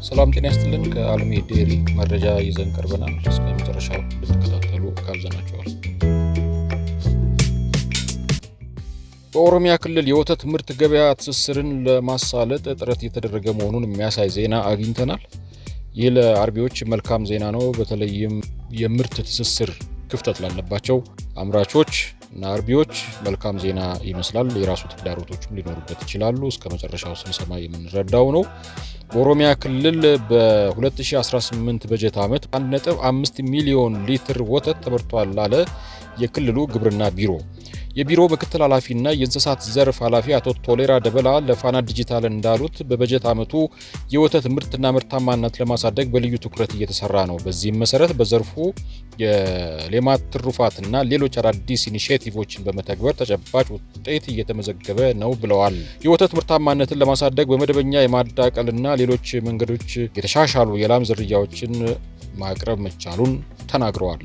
ሰላም ጤና ይስጥልን። ከአልሚ ዴሪ መረጃ ይዘን ቀርበናል። እስከ መጨረሻው እንድትከታተሉ ጋብዘናችኋል። በኦሮሚያ ክልል የወተት ምርት ገበያ ትስስርን ለማሳለጥ ጥረት እየተደረገ መሆኑን የሚያሳይ ዜና አግኝተናል። ይህ ለአርቢዎች መልካም ዜና ነው። በተለይም የምርት ትስስር ክፍተት ላለባቸው አምራቾች እና አርቢዎች መልካም ዜና ይመስላል። የራሱ ተግዳሮቶችም ሊኖሩበት ይችላሉ። እስከ መጨረሻው ስንሰማ የምንረዳው ነው። በኦሮሚያ ክልል በ2018 በጀት ዓመት 1.5 ሚሊዮን ሊትር ወተት ተመርቷል አለ የክልሉ ግብርና ቢሮ። የቢሮ ምክትል ኃላፊና የእንስሳት ዘርፍ ኃላፊ አቶ ቶሌራ ደበላ ለፋና ዲጂታል እንዳሉት በበጀት ዓመቱ የወተት ምርትና ምርታማነት ለማሳደግ በልዩ ትኩረት እየተሰራ ነው። በዚህም መሰረት በዘርፉ የሌማት ትሩፋትና ሌሎች አዳዲስ initiative ኦችን በመተግበር ተጨባጭ ውጤት እየተመዘገበ ነው ብለዋል። የወተት ምርታማነትን ለማሳደግ በመደበኛ የማዳቀልና ሌሎች መንገዶች የተሻሻሉ የላም ዝርያዎችን ማቅረብ መቻሉን ተናግረዋል።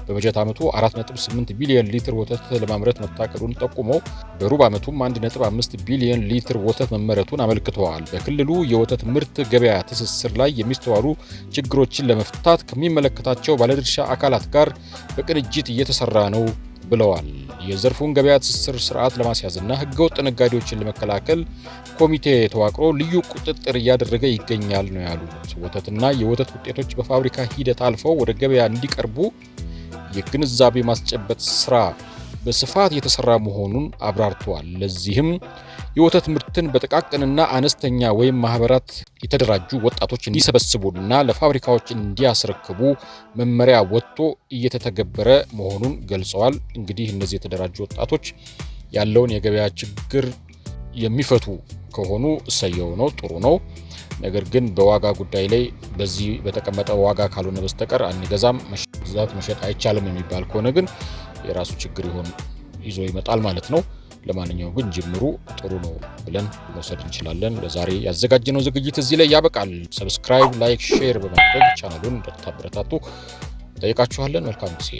በበጀት ዓመቱ 4.8 ቢሊዮን ሊትር ወተት ለማምረት መታቀዱን ጠቁመው በሩብ ዓመቱም 1.5 ቢሊዮን ሊትር ወተት መመረቱን አመልክተዋል። በክልሉ የወተት ምርት ገበያ ትስስር ላይ የሚስተዋሉ ችግሮችን ለመፍታት ከሚመለከታቸው ባለድርሻ አካላት ጋር በቅንጅት እየተሰራ ነው ብለዋል። የዘርፉን ገበያ ትስስር ስርዓት ለማስያዝና ህገወጥ ነጋዴዎችን ለመከላከል ኮሚቴ ተዋቅሮ ልዩ ቁጥጥር እያደረገ ይገኛል ነው ያሉት። ወተትና የወተት ውጤቶች በፋብሪካ ሂደት አልፈው ወደ ገበያ እንዲቀርቡ የግንዛቤ ማስጨበጥ ስራ በስፋት የተሰራ መሆኑን አብራርተዋል። ለዚህም የወተት ምርትን በጥቃቅንና አነስተኛ ወይም ማህበራት የተደራጁ ወጣቶች እንዲሰበስቡና ለፋብሪካዎች እንዲያስረክቡ መመሪያ ወጥቶ እየተተገበረ መሆኑን ገልጸዋል። እንግዲህ እነዚህ የተደራጁ ወጣቶች ያለውን የገበያ ችግር የሚፈቱ ከሆኑ እሰየው ነው፣ ጥሩ ነው። ነገር ግን በዋጋ ጉዳይ ላይ በዚህ በተቀመጠ ዋጋ ካልሆነ በስተቀር አንገዛም፣ መግዛት መሸጥ አይቻልም የሚባል ከሆነ ግን የራሱ ችግር ይሆን ይዞ ይመጣል ማለት ነው። ለማንኛውም ግን ጅምሩ ጥሩ ነው ብለን መውሰድ እንችላለን። ለዛሬ ያዘጋጀነው ዝግጅት እዚህ ላይ ያበቃል። Subscribe፣ like፣ share በማድረግ ቻናሉን እንድታበረታቱ ጠይቃችኋለን። መልካም ጊዜ።